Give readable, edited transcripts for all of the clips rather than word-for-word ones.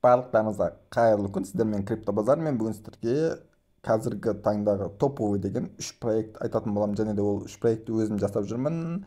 Барлықтарыңызға қайырлы күн. Сіздермен Криптобазар. Мен бүгін сіздерге қазіргі таңдағы топовый деген 3 проект айтатын боламын. Және де ол 3 проектті өзім жасап жүрмін.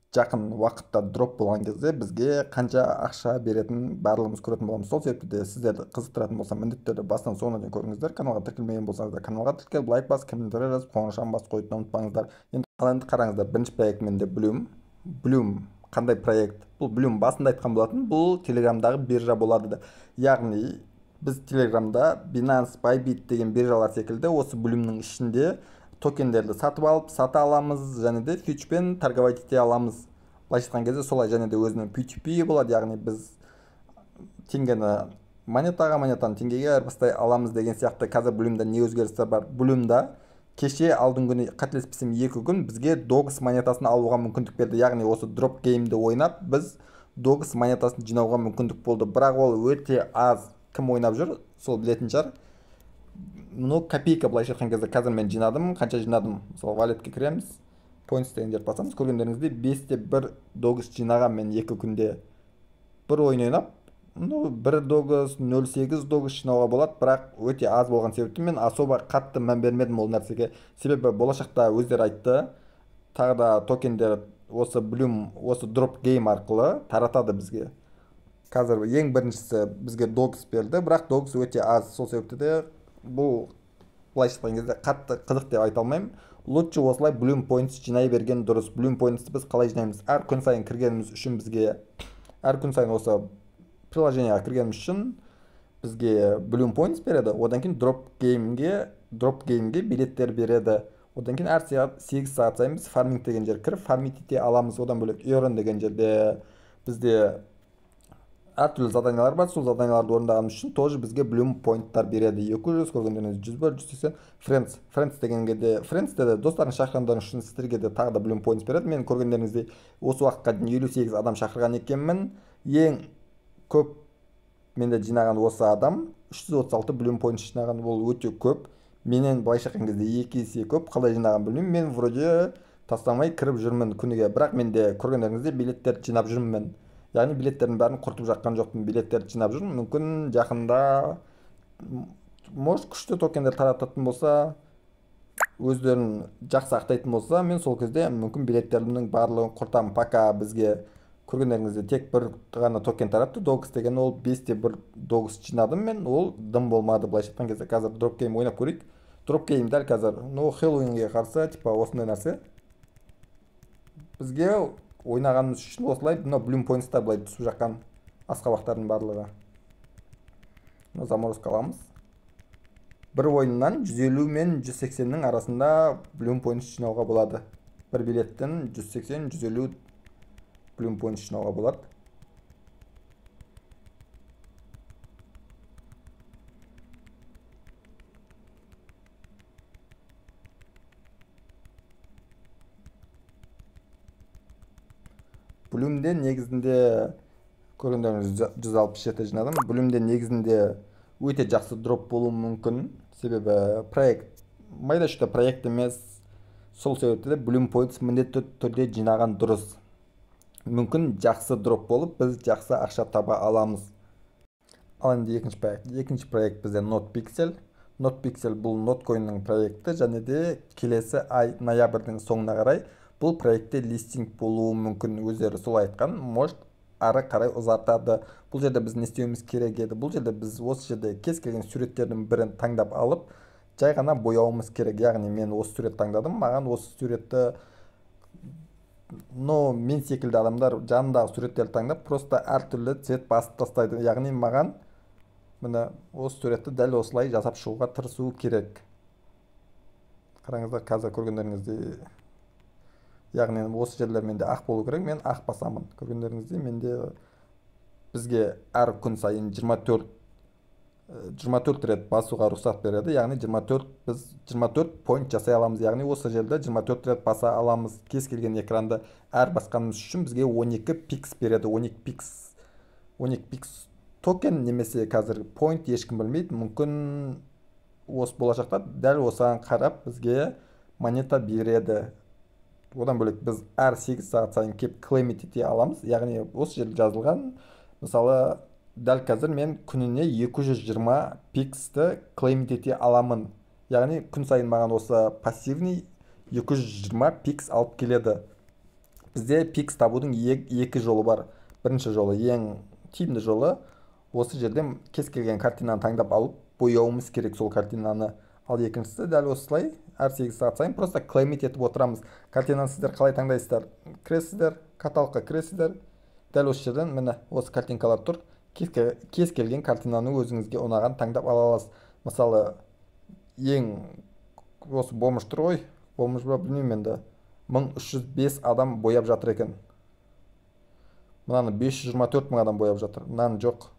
Жақын уақытта дроп болған кезде бізге қанша ақша беретінін барлығымыз көретін боламыз. Сол себепті де сіздерді қызықтыратын болса, міндетті түрде басынан соңына дейін көріңіздер. Каналға тіркелмеген болсаңыздар, каналға тіркеліп, лайк басып, комментарий жазып, қоңырауын басып қоюды ұмытпаңыздар. Енді ал енді қараңыздар, бірінші проект менде Blum. Blum қандай проект? Бұл Blum басында айтқан болатын, бұл Телеграмдағы биржа болады деп. Яғни біз Телеграмда Binance, Bybit деген биржалар секілді осы Blum'ның ішінде токендерді сатып алып, сата аламыз және де фьючпен торговать ете аламыз. Былайша айтқан кезде солай, және де өзінің P2P болады, яғни біз теңгені монетаға, монетаны теңгеге айырбастай аламыз деген сияқты. Қазір Blum'да не өзгерістер бар? Blum'да кеше алдыңғы күні, қателеспесем 2 күн бізге Dogs монетасын алуға мүмкіндік берді. Яғни осы дроп геймді ойнап біз Dogs монетасын жинауға мүмкіндік болды. Бірақ ол өте аз, кім ойнап жүр, сол білетін шығар. Ну, копейка, былайша айтқан кезде қазір мен жинадым. Қанша жинадым? Мысалы, валетке кіреміз, points деген жерді басамыз. Көргендеріңіздей 5,1 Dogs жинаған мен 2 күнде. Бір ойын ойнап, 1 Dogs, 0,8 Dogs жинауға болады, бірақ өте аз болған себепті мен особо қатты мән бермедім ол нәрсеге. Себебі болашақта өздері айтты, тағы да токендер осы Blum, осы дроп гейм арқылы таратады бізге. Қазір ең біріншісі бізге Dogs берді, бірақ Dogs өте аз, сол себепті де бұл былайша айтқан кезде қатты қызық деп айта алмаймын. Лучше осылай Blum Points жинай берген дұрыс. Blum Points'ты біз қалай жинаймыз? Әр күн сайын кіргеніміз үшін бізге, әр күн сайын осы приложениеға кіргеніміз үшін бізге Blum Points береді. Одан кейін дроп геймге билеттер береді. Одан кейін әр 8 сағат сайын біз фарминг деген жерге кіріп фармить ете аламыз. Одан бөлек Earn деген жерде бізде әртүрлі заданиялар бар. Сол заданияларды орындағанымыз үшін тоже бізге Blum Poinттар береді. 200, көргендеріңіз 101, 180. Friends, Friends дегенге де, Friends де достарың шақырғандарың үшін сіздерге де тағы да Blum Points береді. Мен көргендеріңіздей осы уақытқа дейін 58 адам шақырған екенмін. Ең көп менде жинаған осы адам 336 Blum Points жинаған, ол өте көп. Менен былайша айтқан кезде 2 есе көп. Қалай жинаған білмеймін. Мен вроде тастамай кіріп жүрмін күніге, бірақ менде көргендеріңіздей билеттер жинап жүрмін. Яғни билеттердің бәрін құртып жатқан жоқпын, билеттерді жинап жүрмін. Мүмкін жақында, может, күшті токендер тарататын болса, өздерін жақсы ақтайтын болса, мен сол кезде мүмкін билеттерімнің барлығын құртамын. Пока бізге көргендеріңізде тек бір ғана токен таратты. Dogs деген ол 5,1 Dogs жинадым мен, ол дым болмады. Былайша айтқан кезде қазір дроп гейм ойнап көрейік. Дроп гейм дәл қазір, Хэллоуинге қарсы, типа осындай нәрсе. Бізге ойнағанымыз үшін осылай мынау Blum Points'та былай түсіп жатқан асқабақтардың барлығы. Мына заморозка аламыз. Бір ойыннан 150 мен 180-нің арасында Blum Points жинауға болады. Бір билеттен 180, 150 Blum Points жинауға болады. Blum'de негізінде көргендеріңіз 167 жинадым. Blum'de негізінде өте жақсы дроп болуы мүмкін. Себебі проект майда шүйде проект емес. Сол себепті де Blum Points міндетті түрде жинаған дұрыс. Мүмкін жақсы дроп болып, біз жақсы ақша таба аламыз. Ал енді екінші проект. Екінші проект бізде NotPixel. NotPixel бұл Notcoin'ның проекті және де келесі ай ноябрьдің соңына қарай бұл проектте листинг болуы мүмкін, өздері солай айтқан, может ары қарай ұзартады. Бұл жерде біз не істеуіміз керек еді? Бұл жерде біз осы жерде кез келген суреттердің бірін таңдап алып, жай ғана бояуымыз керек. Яғни мен осы сурет таңдадым, маған осы суретті, но мен секілді адамдар жанындағы суреттерді таңдап, просто әртүрлі цвет басып тастайды. Яғни маған міне осы суретті дәл осылай жасап шығуға тырысу керек. Қараңыздар, қазір көргендеріңіздей, яғни осы жерлер менде ақ болу керек, мен ақ басамын. Көргендеріңіздей менде бізге әр күн сайын 24 рет басуға рұқсат береді. Яғни 24, біз 24 point жасай аламыз. Яғни осы жерде 24 рет баса аламыз. Кез келген экранды әр басқанымыз үшін бізге 12 пикс береді. 12 пикс, 12 пикс токен немесе қазір point ешкім білмейді. Мүмкін осы болашақта дәл осыған қарап бізге монета береді. Одан бөлек біз әр 8 сағат сайын кеп клеймить ете аламыз. Яғни осы жерде жазылған, мысалы, Дәл қазір мен күніне 220 пиксті клеймить ете аламын. Яғни күн сайын маған осы пассивный 220 пикс алып келеді. Бізде пикс табудың екі жолы бар. Бірінші жолы, ең тиімді жолы, осы жерден кез келген картинаны таңдап алып бояуымыз керек сол картинаны. Ал екіншісі дәл осылай әр 8 сағат сайын просто клеймить етіп отырамыз. Картинаны сіздер қалай таңдайсыздар? Кіресіздер, каталогқа кіресіздер. Дәл осы жерден міне осы картинкалар тұр. Кез келген картинаны өзіңізге ұнаған таңдап ала аласыз. Мысалы, ең осы бомж тұр ғой, бомж ба білмеймін енді. 1305 адам бояп жатыр екен. Мынаны 524 мың адам бояп жатыр. Мынаны жоқ.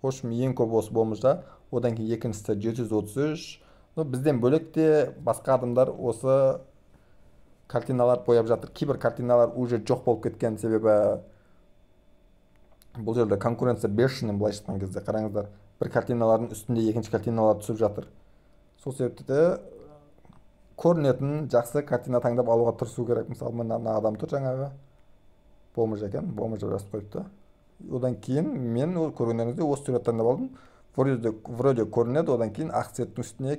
В общем, ең көп осы бомжда. Одан кейін екіншісі 733. Но бізден бөлек те басқа адамдар осы картиналар бояп жатыр. Кейбір картиналар уже жоқ болып кеткен, себебі бұл жерде конкуренция бешеный, былайша айтқан кезде. Қараңыздар, бір картиналардың үстінде екінші картиналар түсіп жатыр. Сол себепті де көрінетін жақсы картина таңдап алуға тырысу керек. Мысалы, мына адам тұр жаңағы. Бомж екен, бомж деп жазып қойыпты. Одан кейін мен көргендеріңіздей осы сурет таңдап алдым. Вроде көрінеді, одан кейін ақ цветтің үстіне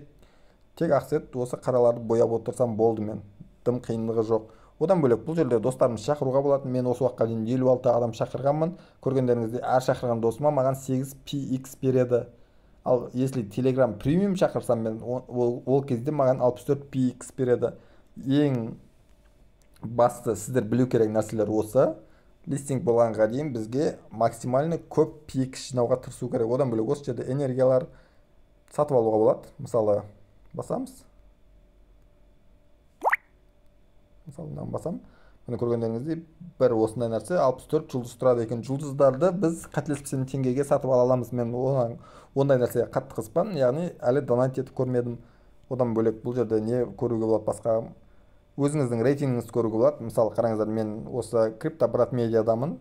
тек ақ цвет осы қараларды бояп отырсам болды мен. Дым қиындығы жоқ. Одан бөлек бұл жерде достарымды шақыруға болады. Мен осы уақытқа дейін 56 адам шақырғанмын. Көргендеріңіздей әр шақырған досыма маған 8 PX береді. Ал если Telegram премиум шақырсам мен ол кезде маған 64 PX береді. Ең басты сіздер білу керек нәрселер осы. Листинг болғанға дейін бізге максимально көп PX жинауға тырысу керек. Одан бөлек осы жерде энергиялар сатып алуға болады. Мысалы, басамыз. Мысалы, мынаны басам. Міне көргендеріңіздей бір осындай нәрсе 64 жұлдыз тұрады екен. Жұлдыздарды біз қателеспесем теңгеге сатып ала аламыз. Мен ондай нәрсеге қатты қызықпадым, яғни әлі донат етіп көрмедім. Одан бөлек бұл жерде не көруге болады басқа? Өзіңіздің рейтингіңізді көруге болады. Мысалы, қараңыздар, мен осы Криптобрат медиадамын.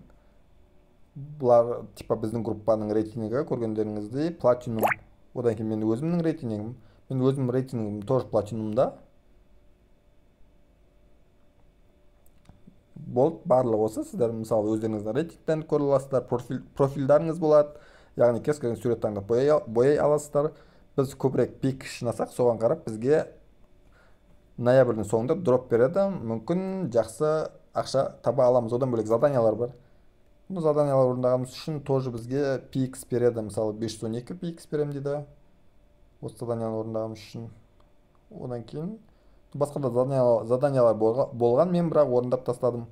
Бұлар типа біздің группаның рейтингі, көргендеріңіздей платинум. Одан кейін мен өзімнің рейтингім. Мен өзімнің рейтингім тоже платинумда. Болды, барлығы осы. Сіздер мысалы өздеріңіздің рейтингтен көре аласыздар, профильдарыңыз болады. Яғни кез келген сурет таңдап бояй аласыздар. Біз көбірек пик жинасақ, соған қарап бізге ноябрьдің соңында дроп береді. Мүмкін жақсы ақша таба аламыз. Одан бөлек заданиялар бар. Бұл заданиялар орындағанымыз үшін тоже бізге PX береді. Мысалы, 512 PX беремін дейді. Осы заданияны орындағанымыз үшін. Одан кейін басқа да заданиялар болған, мен бірақ орындап тастадым.